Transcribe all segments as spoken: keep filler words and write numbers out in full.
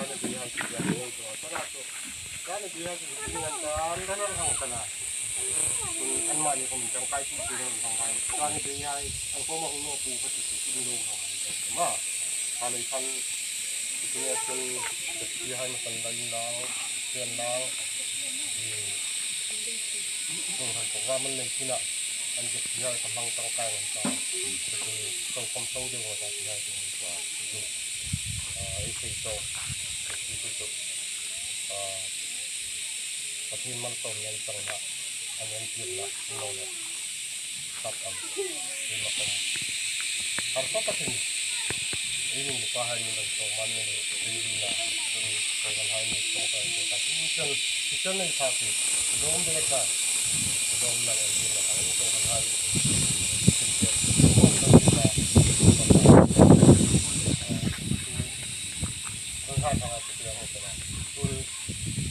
Kan bei hai chu kan lo to, ta na to. Kan bei hai chu kan dan dan hang ta na. Anmani khom chang kai pu chu hang hai. Kan bei hai an ko ma hung lo pu ka chu chu lo hang hai. Ma. Kan ei kan. Chu ne kan bei hai ma kan lai lang, kan lang. Hung han program an nei tina. An bei hai ka mang tang kai an ta. Chu chu khom khom so de wa ta bei hai chu. Ei sei to, ei sei to. Pathien malsawmna chang la, an entirna, lo le. Sap am, ei ma khom. Har sa Pathien, ei ni pa hai ni lo to man ni lo, ei ni na, ei ni ko han hai ni to ka ko ta. Ei chan, ei chan nei pha ki, dom de ka, dom na entirna, ei ko han hai ni. Kawngkhar thanga chu tiang a ṭan a. Tun,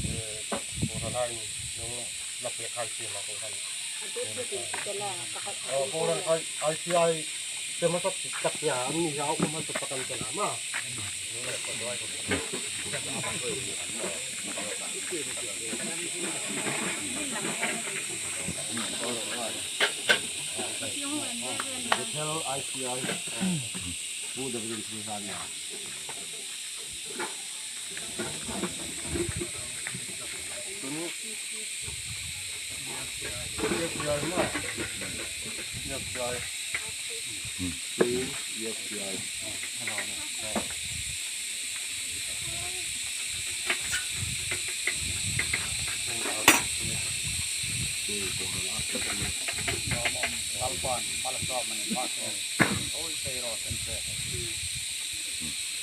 eh, kawngkhar hai nung la pek hai tiang a kawngkhar. A tu chu ti te la, pakhat a ti te la. Kawngkhar hai, I C I, te ma tak tak ya, an ni ya ko ma tak tak an ṭan a ma. Bethel I C I, eh, two thousand three hundred.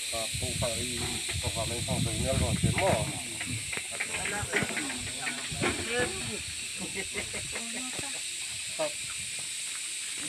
Ka pu ka in, ka pu ka in, ka pu ka in, ka pu ka in,